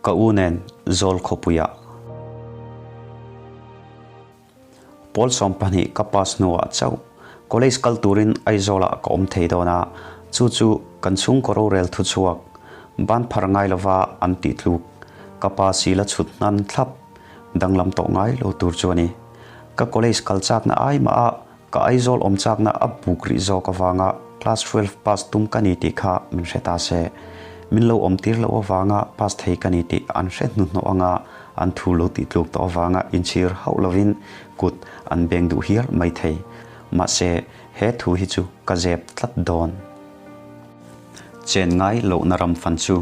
Ka u nen Zawl khawpuiah Pawl 12 ka pass hnuah chauh college kal turin Aizawlah ka awm thei dawn a, chu chu kan chhungkaw rorel thuchhuak ban phar ngai lova an tih tluk ka pa sila chhut hnan thlap danglam tawh ngai lo tur chu a ni. Ka college kal chakna ai mah a Ka Aizawl awm chakna a buk rih zawk avanga class 12 pass tum ka ni tih kha min hre ta se. Min lo awm tir loh avanga pass thei ka ni tih an hre hnuhnawh anga an thu lo tih tluk tawh avanga inchhir hauh lovin kut an beng duh hial mai thei. Mahse, he thu hi chu ka zep tlat dawn. Chen ngai lohna ram fan chu.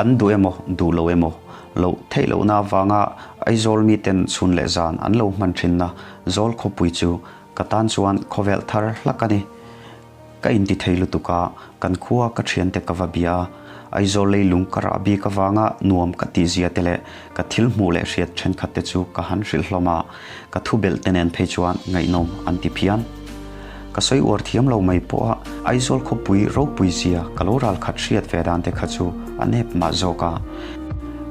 An duh emaw, duh lo emaw, loh theih lohna avanga Aizawl miten chhun leh zan an lo hman thinna Zawl khawpui chu ka tan chuan khawvel thar hlak a ni. Ka inti thei lutuk a, kan khua ka thiante ka va bia a, Aizawl leilung ka rah bik avanga nuam ka tih zia te leh ka thil hmuh leh hriat thenkhat te chu ka han hrilh hlawm a, ka thu belh te nen phei chuan ngaihnawm an ti phian. Ka sawi uar thiam lo mai pawh a, Aizawl khawpui ropui zia ka lo ral khat hriat ve dan te kha chu a nep mah zawk a.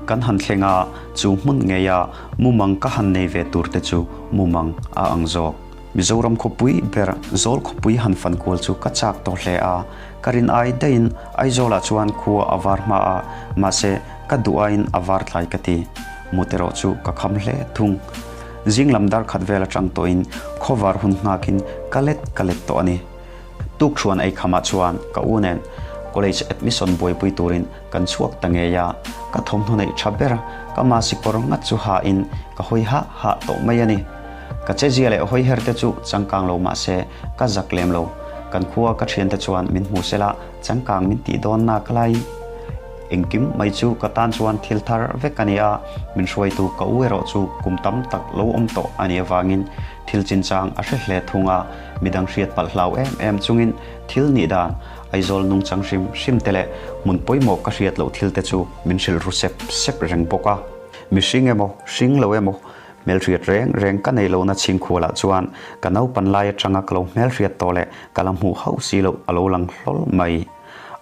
Kan han thleng a, chu hmun ngei a mumang ka han nei ve tur te chu mumang a ang zawk. Mizoram khawpui ber Zawl khawpui han fan kual chu ka chak tawh hle a, ka rin ai daihin Aizawlah chuan khua a var hma a, mahse ka duh aiin a var tlai ka ti. Mut erawh chu ka kham hle thung. Zing lam dar khat vel atang tawhin khawvar hun nghakin ka let ka let tawh a ni. Tukṭhuan ei khamah chuan ka u nen college admission buaipui turin kan chhuak ta ngei a, ka thawmhnaw neih tha ber ka masi kawr ngat chu hain ka hawi hah hah tawh mai a ni. Ka chezia leh hawi her te chu changkang lo mah se ka zak lem lo. Kan khua ka thiante chuan min hmu sela changkang min tih dawn nak laiin Engkim mai chu ka tan chuan thil thar vek a ni a, min hruaitu ka u erawh chu kum tam tak lo awm tawh a nih avangin thil chinchang a hre hle thung a, midang hriat palh hlau em em chungin thil nih dan, Aizawl nungchang hrim hrim te leh hmun pawimawh ka hriat loh thil te chu min hrilh ru sep sep reng bawk a. Mihring emaw, hring lo emaw, hmelhriat reng reng ka nei lohna chhingkhualah chuan ka naupan lai atanga ka lo hmelhriat tawh leh ka la hmuh hauh si loh a lo lang hlawl mai.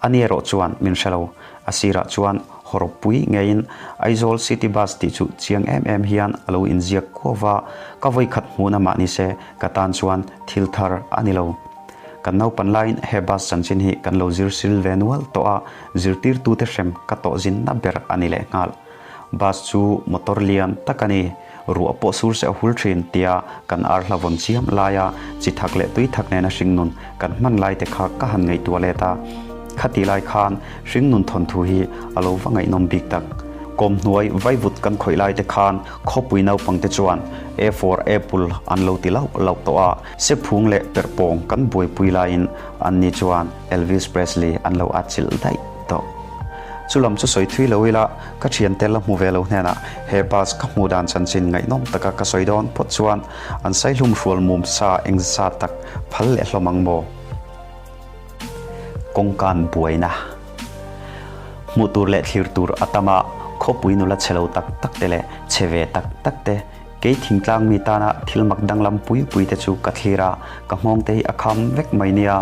A ni erawh chuan min hre lo. A sirah chuan hawrawppui ngeiin Aizawl City Bus tih chu chiang em em hian a lo inziak kuau va, ka vawikhat hmuhna mah nise ka tan chuan thil thar a ni lo. Kan naupan laiin he bus chanchin hi kan lo zir sil ve nual tawh a, zirtirtute hrem ka tawh zinna ber a ni lehnghal. Bus chu motor lian tak a ni. Ruah pawh sur se a hul thin tia kan ar hla vawn chiam laia chi thak leh tui thak nena hringnun kan hman lai te kha ka han ngaihtuah let a. Khati lai khan hringnun thawnthu hi a lo va ngaihnawm bik tak. Kawm hnuai vaivut kan khawih lai te khan khawpui naupang te chuan A for Apple an lo ti lauh lauh tawh a, sephung leh perhpawng kan buaipui laiin anni chuan Elvis Presley an lo atchilh daih tawh. Chu lam chu sawi thui lo ila, ka thiante la hmu ve lo hnenah he bus ka hmuh dan chanchin ngaihnawm taka ka sawi dawn phawt chuan an saihlum hrual mum sa eng zat tak phal leh hlawm ang maw? Kawngkan buaina hmuh tur leh thlir tur a tam a, khawpui nula chhe lo tak tak te leh chhe ve tak tak te, kei thingtlang mi tana thil mak danglam pui pui te chu ka thlir a, ka nghawng te hi a kham vek mai nia.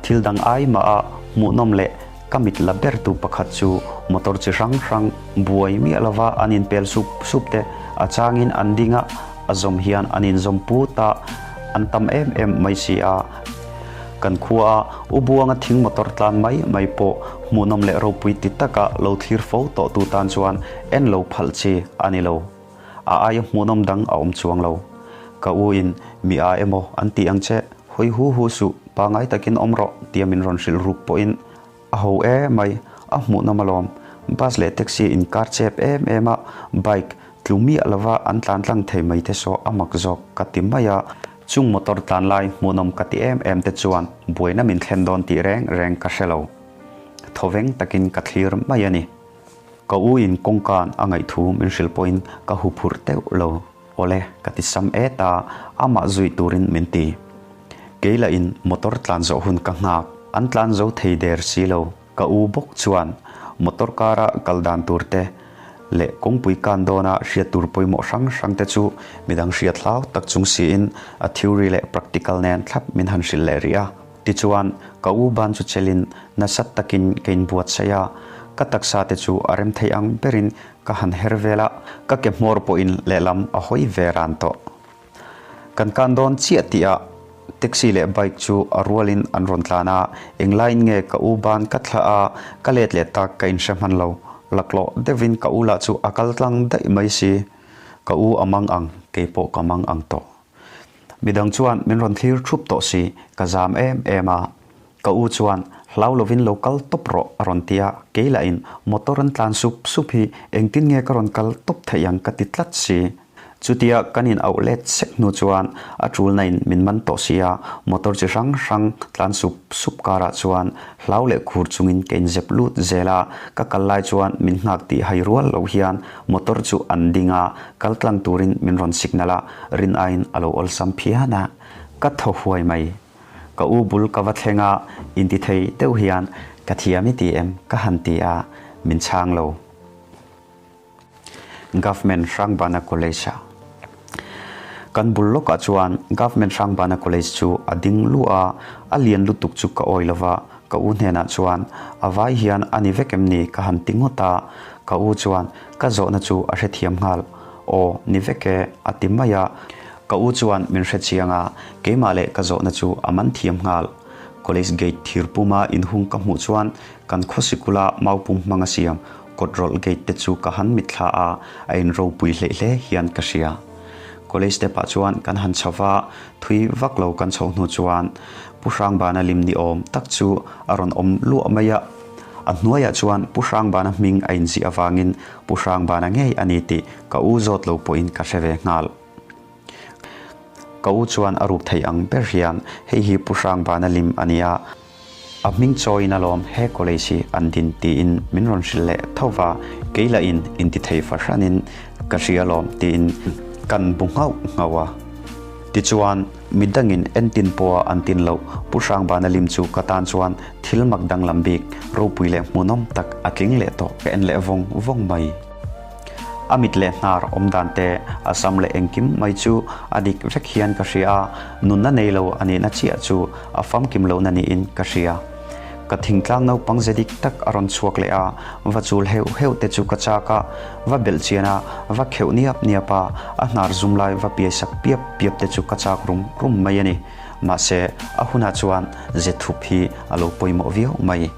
Thil dang ai mah a hmuhnawm leh Ka mit la bertu pakhat chu motor chi hrang hrang buai miah lova an inpel sup sup te, a changin an ding a, a zawm hian an inzawm put a, an tam em em mai si a. Kan khua a U Buanga thing motor tlan mai mai pawh hmuhnawm leh ropui ti taka lo thlir fo tawhtu tan chuan en lo phalh chi a ni lo. A aia hmuhnawm dang a awm chuang lo. Ka u in mi a emaw an tih ang che, hawi hu hu suh, pangai takin awm rawh tia min rawn hrilh ruk pawhin a ho e mai, a hmuhnawm alawm. Bus leh taxi inkar chep em em a, bike tlu miah lova an tlan tlang thei mai te saw a mak zawk ka ti mai a. Chung motor tlan lai hmuhnawm ka ti em em te chuan buaina min thlen dawn tih reng reng ka hre lo. Thawveng takin ka thlir mai a ni. Ka u in kawngkan a ngaih thu min hrilh pawhin ka hu phurh teuh lo. Awle, ka ti sam et a, amah zui turin min ti. Kei lah in motor tlan zawh hun ka nghak, an tlan zo thei der si lo. Ka u bawk chuan motor kara kal dan tur te leh kawngpui kan dawna hriat tur pawimawh hrang hrang te chu midang hriat hlau tak chung siin a theory leh practical nen thlap min han hrilh leh rih a. Tichuan, ka u ban chu chelin nasat takin ka inbuatsaih a. Ka taksa te chu a rem thei ang berin ka han her vel a, ka ke hmawr pawhin lehlam a hawi ve ran tawh. Kan kan dawn chiah tih ah taxi leh bike chu a rualin an rawn tlan a, englaiin nge ka u ban ka thlah a, ka let leh tak ka inhre hman lo. Laklawh deuhin ka u lah chu a kal tlang daih mai si. Ka u a mang ang, keipawh ka mang ang tawh. Midang chuan min rawn thlir thup tawh si, ka zam em em a. Ka u chuan, Hlau lovin lo kal tawp rawh a rawn ti a, kei lahin motor an tlan sup sup hi engtin nge ka rawn kal tawp theih ang ka ti tlat si. Chutia kan in auh let sek hnu chuan a tulna in min man tawh si a, motor chi hrang hrang tlan sup sup karah chuan hlau leh khur chungin ka inzep lut zel a, ka kal lai chuan min nghak tih hai rual lo hian motor chu an ding a, kal tlang turin min rawn signal a, rin aiin a lo awlsam phian a, ka thaw huai mai. Ka u bul ka va thleng a, intithei deuh hian ka thiam i ti em ka han ti a, min chhang lo. Government Hrangbana College ah. Kan bul lawkah chuan Government Hrangbana College chu a ding luh a, a lian lutuk chu ka awi lova, ka u hnenah chuan a vai hian a ni vek em ni ka han ti ngawt a, ka u chuan ka zawhna chu a hrethiam nghal, aw ni vek e a ti mai a, ka u chuan min hrechiang a, keimah leh ka zawhna chu a man thiam nghal. College gate thir puma inhung ka hmuh chuan kan khaw sikula maupum hmanga siam Kawt rawlh gate te chu ka han mitthla a, a in ropui hleih hle hian ka hria. College step ah chuan kan han chho va, thui vak lo kan chhoh hnu chuan Pu Hrangbana lim ni awm tak chu a rawn awm luah mai a. A hnuaiah chuan Pu Hrangbana hming a inziah avangin Pu Hrangbana ngei a ni tih ka u zawt lo pawhin ka hre ve nghal. Ka u chuan a ruk thei ang ber hian hei hi Pu Hrangbana lim a nia, a hming chawiin alawm he college hi an din tiin min rawn hrilh leh tho va, kei lahin intithei fahranin ka hria alawm tiin kan bu nghauh nghauh a. Tichuan, midangin entin pawha an tin loh Pu Hrangbana lim chu ka tan chuan thil mak danglam bik ropui leh hmuhnawm tak a tling leh tawh ka en leh vawng vawng mai. A mit leh hnar awm dan te, a sam leh engkim mai chu a dik vek hian ka hria a, nunna nei lo a nihna chiah chu a famkim lohna niin ka hria. Ka thingtlang naupang ze dik tak a rawn chhuak leh a, va chul heuh heuh te chu ka chak a, va belh chian a, va kheuh niap niap a, a hnar zum lai va piai sak piap piap te chu ka chak rum rum mai a ni. Mahse, a hunah chuan ze thup hi a lo pawimawh viau mai.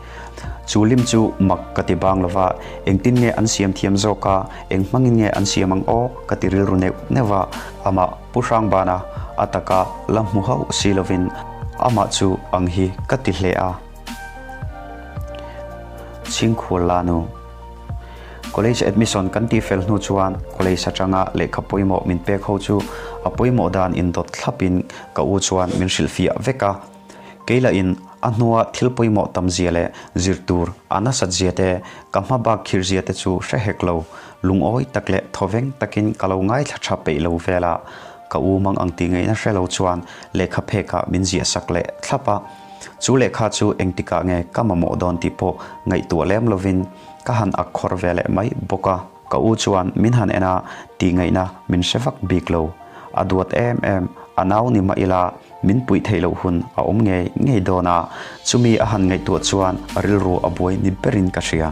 Chu lim chu mak ka ti bang lova, engtin nge an siam thiam zawk a, eng hmangin nge an siam ang aw ka ti rilru neuh neuh a, amah Pu Hrangbana a taka la hmu hauh si lovin amah chu ang hi ka ti hle a. Chhingkhual la nu. College admission kan tih fel hnu chuan college atanga lehkha pawimawh min pek ho chu a pawimawh dan indawt thlapin ka u chuan min hrilhfiah vek a. Kei lahin a hnua thil pawimawh tam zia leh zir tur a nasat zia te, ka hma bak khir zia te chu hre hek lo, lungawi tak leh thawveng takin ka lo ngaithla tha peih lo vel a. Ka u mang ang tih ngaihna hre lo chuan lehkha phekah min ziah sak leh thlap a. Chu lehkha chu engtikah nge ka mamawh dawn tih pawh ngaihtuah lem lovin ka han ak khawr ve leh mai bawk a. Ka u chuan min han en a, tih ngaihna min hre vak bik lo. A duat em em, a nau ni mah ila min puih theih loh hun a awm ngei ngei dawn a, chumi a han ngaihtuah chuan a rilru a buai ni berin ka hria.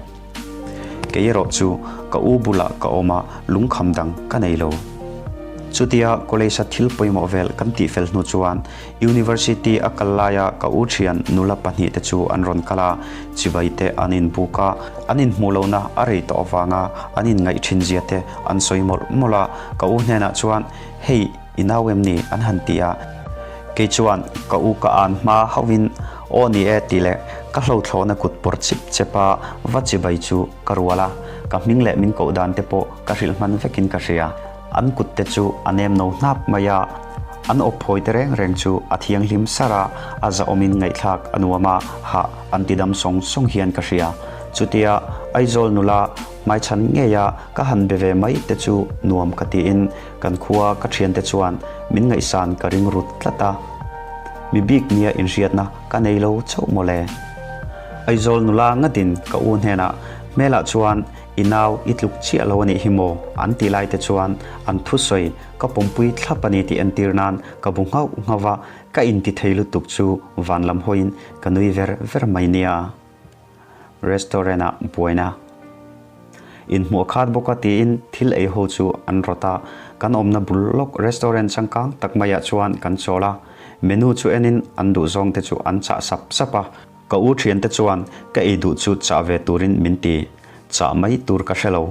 Kei erawh chu ka u bulah ka awm a, lungkham dang ka nei lo. Chutia college-a thil pawimawh vel kan tihfel hnu chuan University a kal laia ka u thian nula pahnihte chu an rawn kal a, chibai te an inbuk a, an inhmuh lohna a rei tawh avanga an inngaih thin zia te an sawi mawlh mawlh a, ka u hnenah chuan, Hei, i nau em ni? an han ti a. Kei chuan ka u ka an hma hauhin, Aw ni e tih leh ka hlothlawhna kut pawr chip chep a va chibai chu ka rual a, ka hming leh min koh dan te pawh ka hrilh hman vekin ka hria. An kut te chu a nem no hnap mai a, an awp phawi te reng reng chu a thianghlim sar a, a zahawmin ngaihthlak a nuam a, hah an ti dam sawng sawng hian ka hria. Chutia Aizawl nula hmaichhan ngeia ka han be ve mai te chu nuam ka tiin kan khua ka thiante chuan min ngaihsan ka ring rut tlat a, mi bik nia inhriatna ka nei lo chauh mawle. Aizawl nula ngatin ka u hnenah hmelah chuan I nau i tluk chiah lo a nih hi maw? an ti lai te chuan an thusawi ka pawmpui thlap a ni tih entir nan ka bu nghauh nghauh va, ka inti thei lutuk chu van lam hawiin ka nui ver ver mai nia. Restaurant-ah buaina inhmuh a khat bawk a tiin thil ei ho chu an rawt a, kan awmna bul lawk restaurant changkang tak maiah chuan kan chawl a, menu chu enin an duhzawng te chu an chah sap sap a, ka u thiante chuan ka ei duh chu chah ve turin min ti, chah mai tur ka hre lo,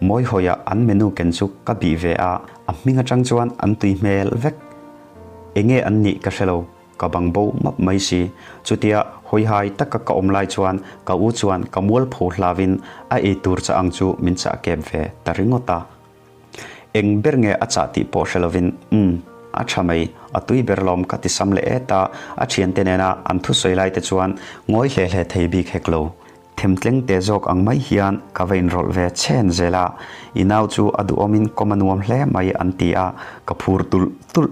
mawi hawiah an menu ken chu ka bih ve a, a hming atang chuan an tui hmel vek, enge an nih ka hre lo. Ka bang bo map mai si. Chutia hawihai taka ka awm lai chuan ka u chuan ka mualpho hlavin a ei tur chah ang chu min chah kep ve ta ringawt a. Eng ber nge a chah tih pawh hre lovin, Umm, a tha mai, a tui ber lawm ka ti sam leh et a, a thiante nena an thusawi lai te chuan ngawi hle hle thei bik hek lo. Themtleng te zawk ang mai hian ka va inrawlh ve chhen zel a, i nau chu a duhawmin kawm a nuam hle mai an ti a, ka phur tulh tulh.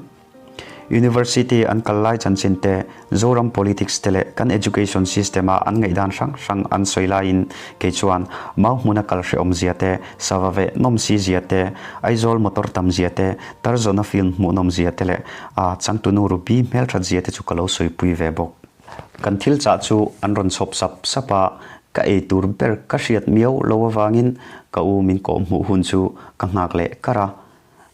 University an kal lai chanchin te, Zoram politics te leh kan education system a an ngaihdan hrang hrang an sawi laiin kei chuan mau hmuna kal hrehawm zia te, sava veh nawm si zia te, Aizawl motor tam zia te, Tarzona film hmuh nawm zia te leh a changtunu Ruby hmelthat zia te chu ka lo sawipui ve bawk. Kan thil chah chu an rawn chhawp sap sap a, ka ei tur ber ka hriat miau lo avangin ka u min kawh hmuh hun chu ka nghak leh kar a.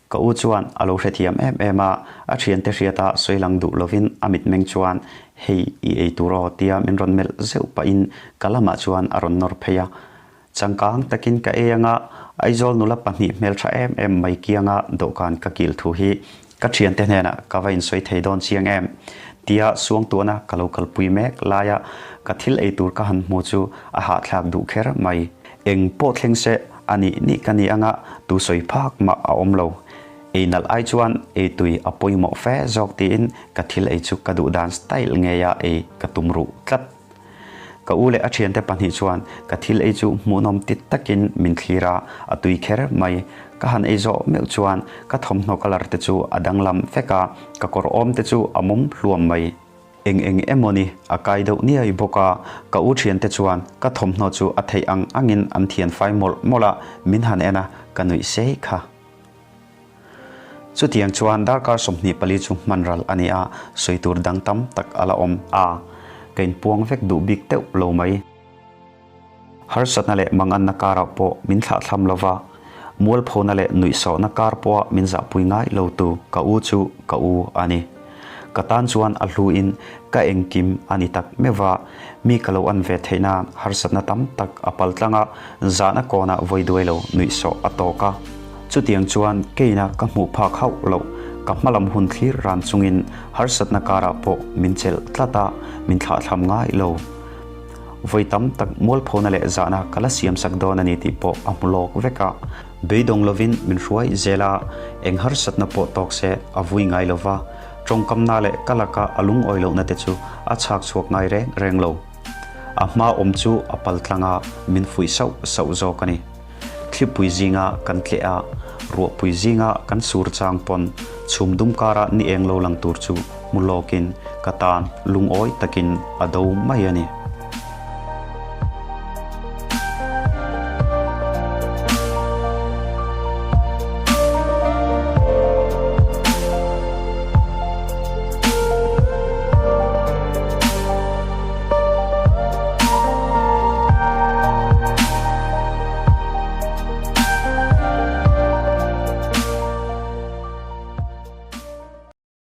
Ka u chuan a lo hrethiam em em a, a thiante hriata sawi lang duh lovin a mitmeng chuan hei i ei tur aw tia min rawn melh zeuh pahin ka lamah chuan a rawn nawr phei a. Changkang takin ka ei anga Aizawl nula pahnih hmeltha em em mai kianga dawhkan ka kil thu hi ka thiante hnenah ka va insawi thei dawn chiang em tia suangtuahna ka lo kalpui mek laia ka thil ei tur ka han hmu chu a hahthlak duh kher mai. Eng pawh thleng se a nih nih ka ni anga tu sawi phak mah a awm lo. Ei nalh ai chuan ei tui a pawimawh fe zawk tiin ka thil ei chu ka duh dan style ngeia ei ka tum ruh tlat. Ka u leh a thiante pahnih chuan ka thil ei chu hmuhnawm ti takin min thlir a, a tui kher mai. Ka han ei zawh meuh chuan ka thawmhnaw colour te chu a danglam vek a, ka kawr awm te chu a mawm hluam mai. Eng eng emawni a kai deuh niai bawk a, ka u thiante chuan ka thawmhnaw chu a theih ang angin an thian fai mawlh mawlh a, min han en a, ka nuih sei kha. Chutiang chuan darkar 24 chu hman ral a ni a, sawi tur dang tam tak a la awm a, ka inpuang vek duh bik deuh lo mai. Harsatna leh manganna karah pawh min thlahthlam lo va, mualphona leh nuihsawhna kar pawha min zahpui ngai lo tu ka u chu ka u a ni. Ka tan chuan a hluin ka engkim a ni tak meuh va, mi ka lo an ve theih nan harsatna tam tak a pal tlang a, zahna kawnah vawi duai lo nuihsawh a tawk a. Chutiang chuan keina ka hmuh phak hauh loh, ka hmalam hun thlir ran chungin harsatna karah pawh min chelh tlat a, min thlahthlam ngai lo. Vawi tam tak mualphona leh zahna ka la siamsak dawn a ni tih pawh a hmu lawk vek a. Beidawng lovin min hruai zel a, eng harsatna pawh tawk se a vui ngai lo va, tawngkamna leh ka laka a lungawi lohna te chu a chhak chhuak ngai reng reng lo. A hma awm chu a pal tlang a, min fuih sauh sauh zawk a ni. Thlipui zinga kan tleh a, ruahpui zinga kan sur chang pawn chhum dum kara ni eng lo lang tur chu hmu lawkin ka tan lungawi takin a do mai a ni.